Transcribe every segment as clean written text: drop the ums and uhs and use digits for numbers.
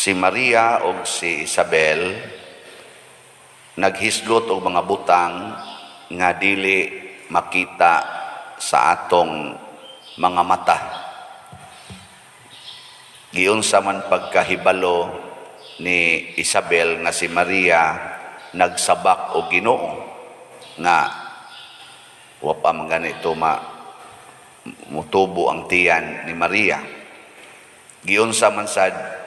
Si Maria og si Isabel naghisgot og mga butang nga dili makita sa atong mga mata. Giunsa man pagkahibalo ni Isabel nga si Maria nagsabak og Ginoo nga wa pa man ganito ma mutubo ang tiyan ni Maria? Giunsa man sad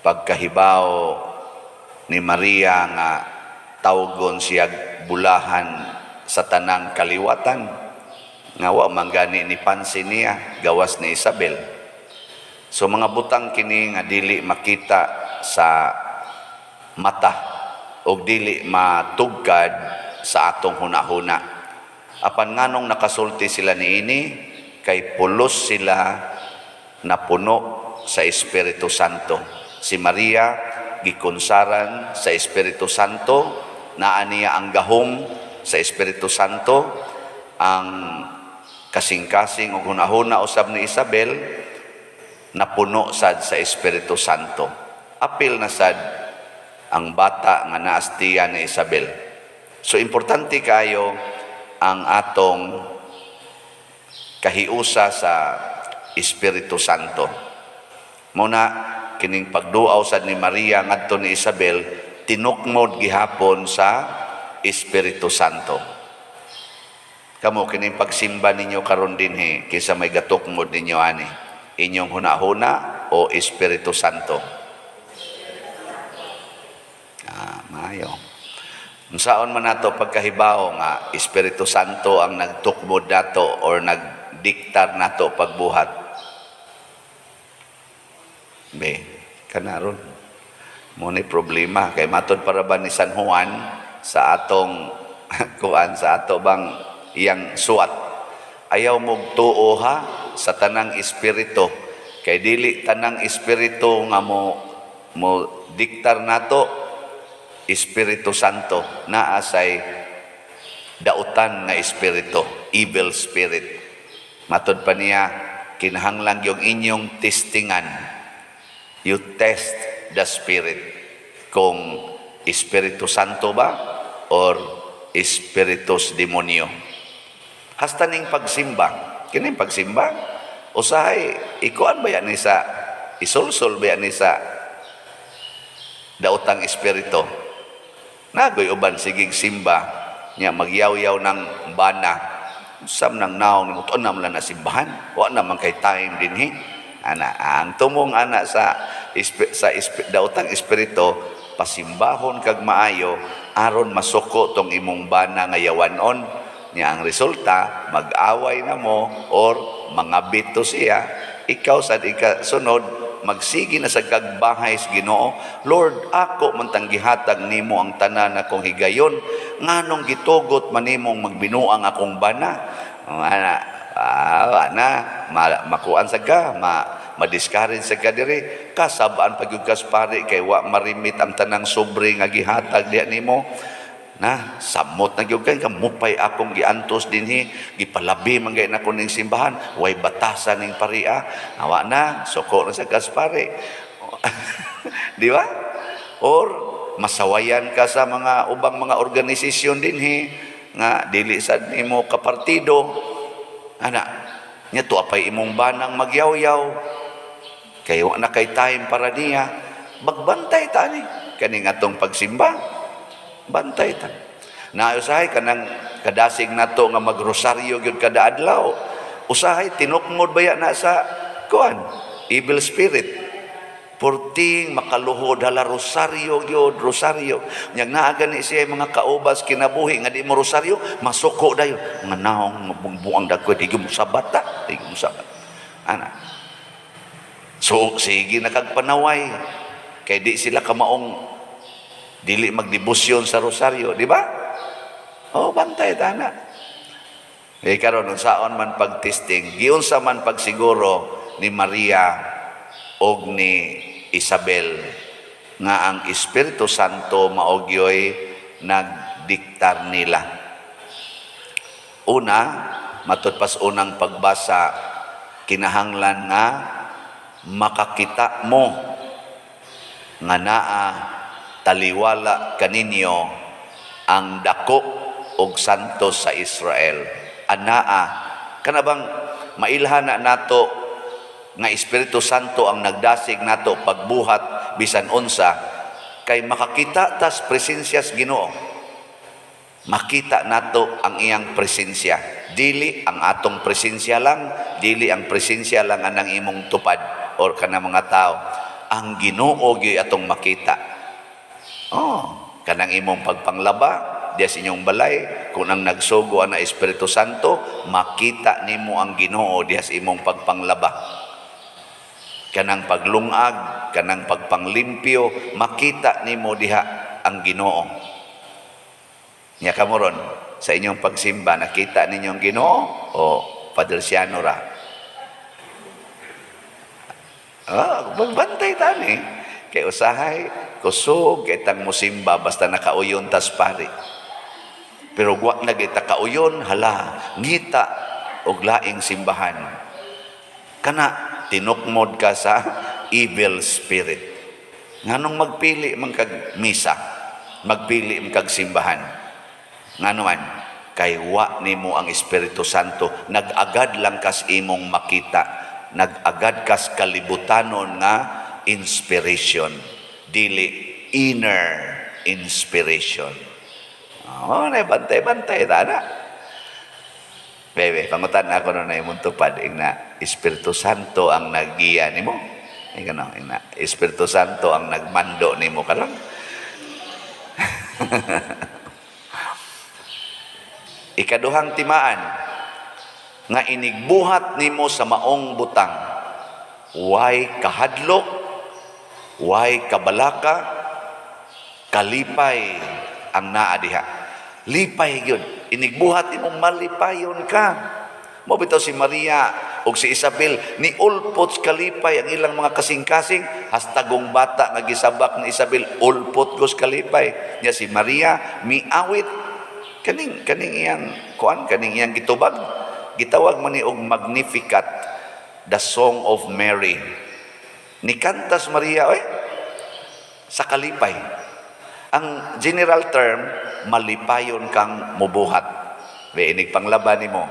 pagkahibaw ni Maria nga tawgon siya bulahan sa tanang kaliwatan nga wa man gani ni pansin niya gawas ni Isabel? So mga butang kini nga dili makita sa mata og dili matugkad sa atong hunahuna. Apan nganong nakasulti sila niini? Kay pulos sila napuno sa Espiritu Santo. Si Maria gikonsaran sa Espiritu Santo, naa niya ang gahom sa Espiritu Santo. Ang kasing-kasing ug hunahuna usab ni Isabel napuno sad sa Espiritu Santo. Apil na sad ang bata nga naa sa tiyan ni Isabel. So importante kayo ang atong kahiusa sa Espiritu Santo. Muna kining pagduaw sad ni Maria ngadto ni Isabel, tinukmod gihapon sa Espiritu Santo. Kamo, kining pagsimba ninyo karon dinhi, kinsa may gatukmod ninyo ani? Inyong hunahuna o Espiritu Santo? Ah, maayo. Unsaon man nato pagkahibaw nga Espiritu Santo ang nagtukmod nato or nagdiktar nato pagbuhat? Be, kanaron. Mao ni problema kay matod para ba ni San Juan sa atong kuan, sa ato bang iyang suwat. Ayaw mo tuo ha sa tanang espiritu kay dili tanang espiritu nga mo mo diktar nato Espiritu Santo, naa say dautan nga espiritu, evil spirit. Matod pa niya, kinahanglan yung inyong testingan. You test the spirit kung Espiritu Santo ba or espiritus demonyo. Hasta ning pagsimba, kining pagsimba, usahay ikuan ba yan ni sa isulsul ba yan ni sa daotang espiritu? Nagoy uban sigig simba nya magyaw-yaw ng bana. Sam nang naong nimo tuon naman lang na simbahan. Wa naman kay time dinhi. Ana, ang tumong ana sa daotang espiritu, pasimbahon kag maayo aron masuko tong imong bana nga yawanon niya. Ang resulta, mag-away na mo or mangabit to siya. Ikaw sad ika sunod magsige na sa kagbahay sa Ginoo. "Lord, ako man tang gihatag nimo ang tanan akong higayon, nganong gitugot man nimong magbinuang akong bana?" Oh, ana, ah, ana, makuan sa ka, ma-discourage sa ka diri, kasabaan pag kas pare kay wa marimit ang tanang sobre nga gihatag diha nimo na samot na gyud kay kamupay akong giantos dinhi, gipalabi man gay nako ning simbahan, way batasan ning paria. Awa na, suko na sa kas pare, di ba? Or masawayan ka sa mga ubang mga organisasyon dinhi nga dili sad nimo kapartido ana nya, tuapay imong banang magyawyaw kay wa na kay time para niya. Magbantay ta ni kaning atong pagsimba, bantay ta na. Usahay kanang kadasig nato nga magrosaryo gyud kada adlaw, usahay tinukmod baya na sa kuan, evil spirit. Porting makaluhod, hala, rosaryo gyud, rosaryo. Nya naa gani siya mga kaubas kinabuhi nga di mo rosaryo, masuko dayon. Nga naong mabungbuang dagko, di mo sabat ta, di mo sabat. Ana. So sige na kag panaway kay di sila kamaong dili magdebosyon sa rosaryo, di ba? Oh, bantay ta na. Eh karon, unsaon man pagtesting, giunsa man pagsiguro ni Maria og ni Isabel nga ang Espiritu Santo mao gyoy nagdiktar nila? Una, matud pas unang pagbasa, kinahanglan nga makakita mo Nga naa taliwala kaninyo ang dako og santo sa Israel. Anaa kana bang mailhan na nato nga Espiritu Santo ang nagdasig nato pagbuhat bisan unsa, kay makakita tas presensya sa Ginoo. Makita nato ang iyang presensya, dili ang atong presensya lang, dili ang presensya lang anang imong tupad or kana mga tao. Ang Ginoo gyud atong makita. Oh, kanang imong pagpanglaba diya sa inyong balay, kung ang nagsugo ana Espiritu Santo, makita nimo ang Ginoo diya sa imong pagpanglaba. Kanang paglungag, kanang pagpanglimpyo, makita nimo diha ang Ginoo. Nya kamo ron, sa inyong pagsimba, nakita ninyo ang Ginoo o Padre Siano ra? Ah, magbantay tani. Kay usahay, kusog, kitang musimba, basta nakauyon tas pari. Pero wa na kita kauyon, hala, ngita og laing simbahan. Kana, tinukmod ka sa evil spirit. Nganong magpili man kag misa, magpili man kag simbahan? Ngano man, kay wa nimo ang Espiritu Santo, nag-agad lang kas imong makita, nag-agad kas kalibutanon nga inspiration, dili inner inspiration. Oh, na bantay-bantay tana. Bebe, pangutan ako no na imong tupad ing na Espiritu Santo ang naggiya nimo. Ing ano, ing na Espiritu Santo ang nagmando nimo karon. Ikaduhang timaan nga inigbuhat nimo sa maong butang, way kahadlok, way kabalaka, kalipay ang naa diha. Lipay gyud. Inigbuhat nimo, malipayon ka. Mo bitaw si Maria ug si Isabel, ni ulpot kalipay ang ilang mga kasing-kasing, hastagong bata nga gisabak ni Isabel, ulpot gos kalipay. Nya si Maria miawit kaning iyang kuan, kaning iyang gitubag, gitawag man ni og Magnificat, the Song of Mary. Ni kantas Maria oy sa kalipay. Ang general term, malipayon kang mubuhat. Be, inig panglaban nimo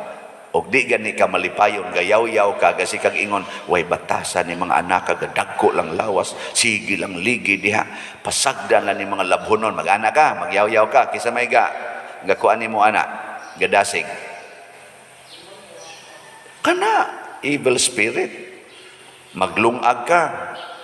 og di gani ka malipayon, gayaw-yaw ka, gasi kag ingon, "Way batasan ni mga anak, kagadagko lang lawas, sige lang ligi diha, pasagdan lang ni mga labhonon." Mag-ana ka, magyaw-yaw ka, kisa may gakuan nimo ana gadasig kana evil spirit. Maglungag ka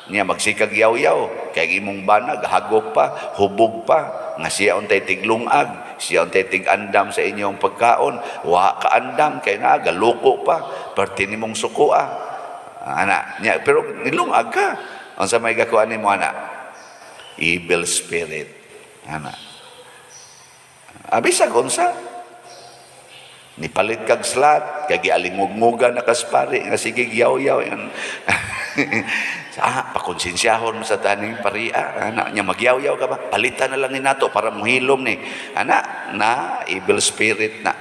niya, magsikag yaw-yaw kay imong bana gahagok pa, hubog pa, nga siya untay tiglungag, siya untay tig-andam sa inyong pagkaon, wa ka andam kay na galuko pa, perti nimong sukoa ana niya, pero nilungag ka, unsa may gakuan nimo ana? Evil spirit ana. Abisag unsa, nipalit kag slot kay gialingugmugan na kaspari nga sige yaw-yaw yan. Ah, pakonsensyahon mo sa taning paria ana nya, magyaw-yaw ka ba, palitan na lang ni nato para mohilom ni ana na evil spirit na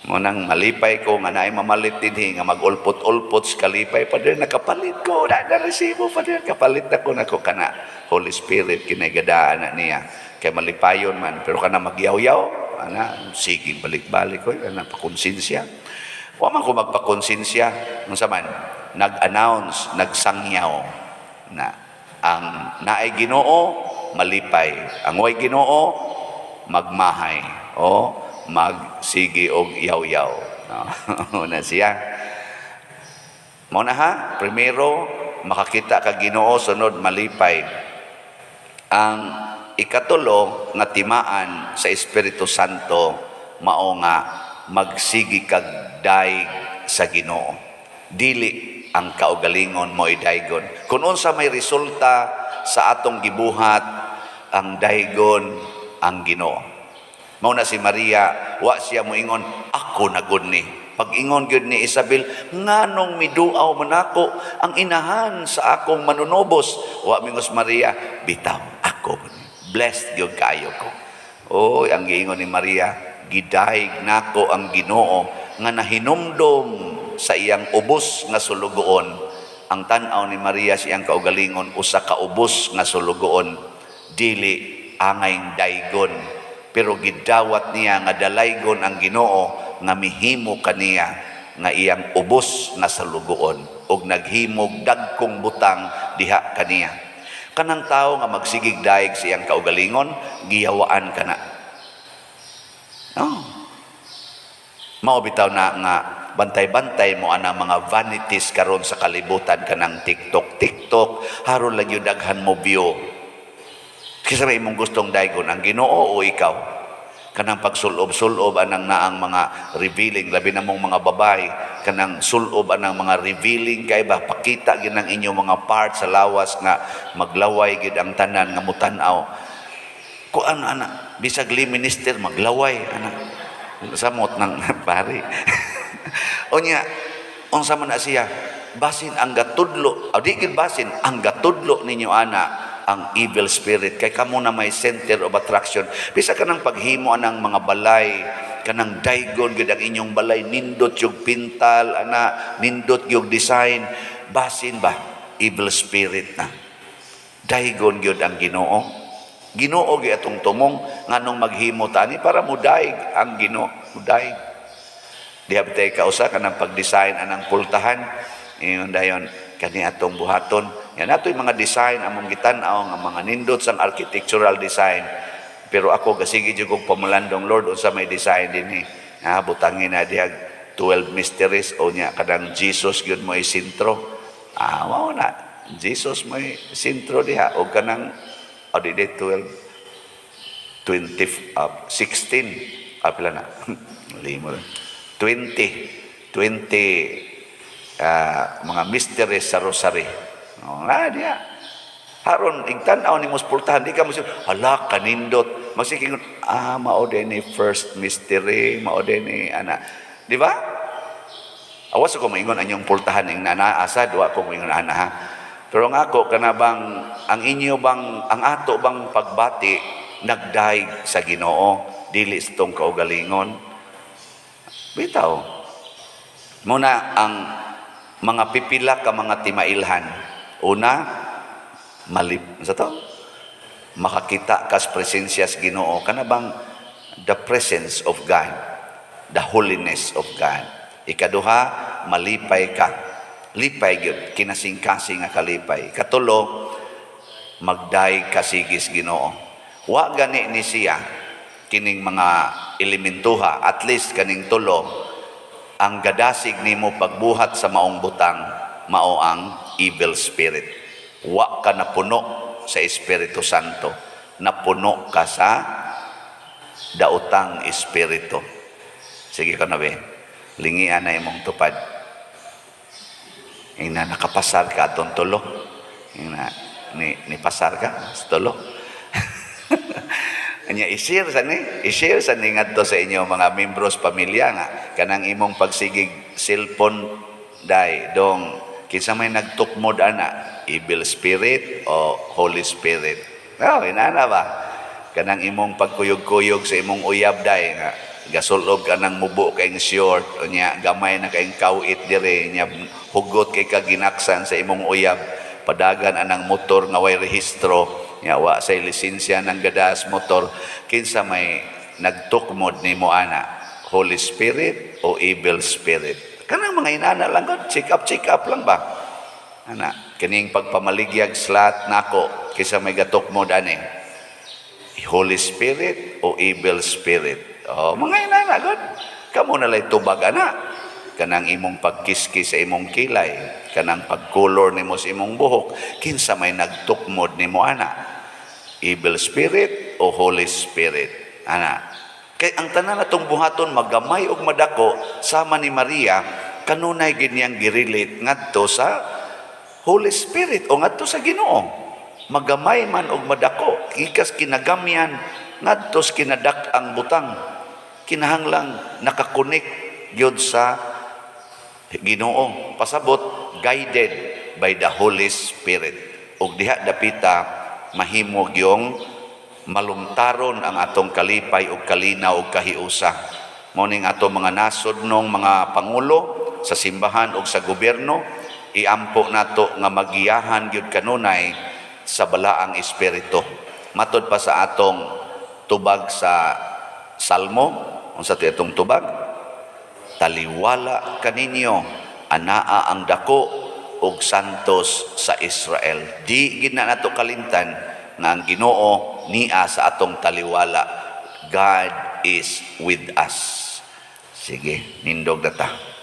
mo. Nang malipay ko nga naay mamalit dinhi nga mag-ulpot-ulpot sa kalipay pa din, nakapalit ko na na resibo pa din, kapalit na ko nako kana Holy Spirit kinagadaan na niya kay malipayon man. Pero kana magyaw-yaw ana, sige balik-balik ko ana, pakonsensya. Wa man ko magpakonsensya, unsa man, nag-announce, nagsangyaw na ang naay Ginoo malipay, ang way Ginoo magmahay o magsige og yaw-yaw, no? Na siya mo na ha. Primero, makakita ka Ginoo, sunod malipay. Ang ikatulo nga timaan sa Espiritu Santo, mao nga magsigi kag daig sa Ginoo, dili ang kaugalingon mo idaygon. Kung unsa may resulta sa atong gibuhat, ang daygon ang Ginoo. Mao na si Maria, wa siya moingon, "Ako na gud ni." Pag-ingon gyud ni Isabel, "Nganong miduaw man ako ang inahan sa akong manunubos?" Wa mingos Maria, "Bitaw, ako gud ni. Blessed gyud kaayo ko." Oy, ang giingon ni Maria, "Gidayeg nako ang Ginoo nga nahinumdom sa iyang ubos nga sulugoon." Ang tan-aw ni Maria siyang kaugalingon usa ka ubos nga sulugoon, dili angay daygon, pero gidawat niya nga dalaygon ang Ginoo nga mihimo kaniya nga iyang ubos nga salugoon ug naghimog dagkong butang diha kaniya. Kanang tawo nga magsigig daig sa iyang kaugalingon, giyawaan kana, no? Mao bitaw na nga bantay-bantay mo anang mga vanities karon sa kalibutan, kanang TikTok TikTok, haron lang yung daghan mo view. Kinsa may imong gustong daygon, ang Ginoo o ikaw? Kanang pagsulob-sulob anang naang mga revealing, labi na mong mga babae, kanang sulob anang mga revealing kay ba, pakita gid ang inyong mga parts sa lawas nga maglaway gid ang tanan nga mutan-aw. Kuan ana, bisag lay minister maglaway ana. Samot ng pari. Unya, unsa man na siya? Basin ang gatudlo, o di gid basin, ang gatudlo ninyo ana ang evil spirit kay kamo na may center of attraction. Bisa kanang paghimo anang mga balay, kanang daygon gid ang inyong balay, nindot yung pintal ana, nindot yung design, basin ba evil spirit na. Daygon gyud ang Ginoo. Ginoo gyud atong tumong, nganong maghimo ta ani? Para mudaig ang Ginoo, mudaig. Diha bitay kausa kanang pag-design anang pultahan, ingon dayon kani atong buhaton. Yan atoy mga design among gitan-aw nga mga nindot sang architectural design. Pero ako gasige jud kog pamulandong, "Lord, unsa may design dinhi?" Ha, butangin na diha 12 mysteries o nya kanang Jesus gyud mo sentro. Ah, mao na. Jesus mo sentro diha o kanang o di di 12, 20, 16, pila na limo, 20 20 mga mysteries sa rosary. No, nga diha. Haron igtan-aw nimo sa pultahan, di ka mo siya, "Hala, kanindot." Magsige, "Ah, mao din ni first mystery, mao din ni ana." Di ba? Awas ko maingon anyong pultahan ing nana asa, wa ko moingon ana ha. Pero ang ako kana bang ang inyo bang ang ato bang pagbati nagdaig sa Ginoo, dili sa tong kaugalingon. Bitaw. Muna ang mga pipila ka mga timailhan. Una, malip sa to? Makakita kas presensya sa Ginoo, kana bang the presence of God, the holiness of God. Ikaduha, malipay ka. Lipay gyud, kinasingkasing nga kalipay. Katulo, magdaig ka sigis Ginoo. Wa gani ni siya kining mga elementuha, at least kaning tulo, ang gadasig nimo pagbuhat sa maong butang mao ang evil spirit. Wa ka napuno sa Espiritu Santo, napuno ka sa daotang espiritu. Sige ka na be, lingian na imong tupad. Ina, nakapasar ka atong tulo. Ina, ni pasar ka sa tulo. Anya i-share sa ni ngadto sa inyo mga membros pamilya nga kanang imong pagsigig cellphone dai dong, kinsa may nagtukmod ana, evil spirit o Holy Spirit? No, inana ba, kanang imong pagkuyog-kuyog sa imong uyab dai nga gasulob ka ng mubo kayong short, unya gamay na kayong kawit dire, nya hugot kay ka ginaksan sa imong uyab, padagan anang motor nga way rehistro, nya wa say lisensya ng gadas motor, kinsa may nagtukmod nimo ana, Holy Spirit o evil spirit? Kanang mga inana lang gud, check up, check up lang ba ana. Kining pagpamaligyag slot nako, kinsa may gatukmod ani, Holy Spirit o evil spirit? Oh, mga inana gud. Kamo na lay tubag ana. Kanang imong pagkiskis sa imong kilay, kanang pagkulor nimo sa imong buhok, kinsa may nagtukmod nimo ana, evil spirit o Holy Spirit ana? Kay ang tanan natong buhaton, magamay og madako, sama ni Maria, kanunay gid niyang girelate ngadto sa Holy Spirit o ngadto sa Ginoo. Magamay man og madako, gikas kinagamyan ngadto sa kinadak ang butang, kinahanglang naka-connect gyud sa Ginoo. Pasabot, guided by the Holy Spirit. Ug diha dapita mahimo gyong malungtaron ang atong kalipay ug kalinaw ug kahiusa. Mao ning ato mga nasod nong mga pangulo sa simbahan ug sa gobyerno, Iampo nato nga magiyahan gyud kanunay sa Balaang Espiritu. Matod pa sa atong tubag sa Salmo, unsa ti atong tubag? "Taliwala kaninyo, anaa ang dako ug santos sa Israel." Di gid na nato kalimtan nga ang Ginoo nia sa atong taliwala. God is with us. Sige, nindog na ta.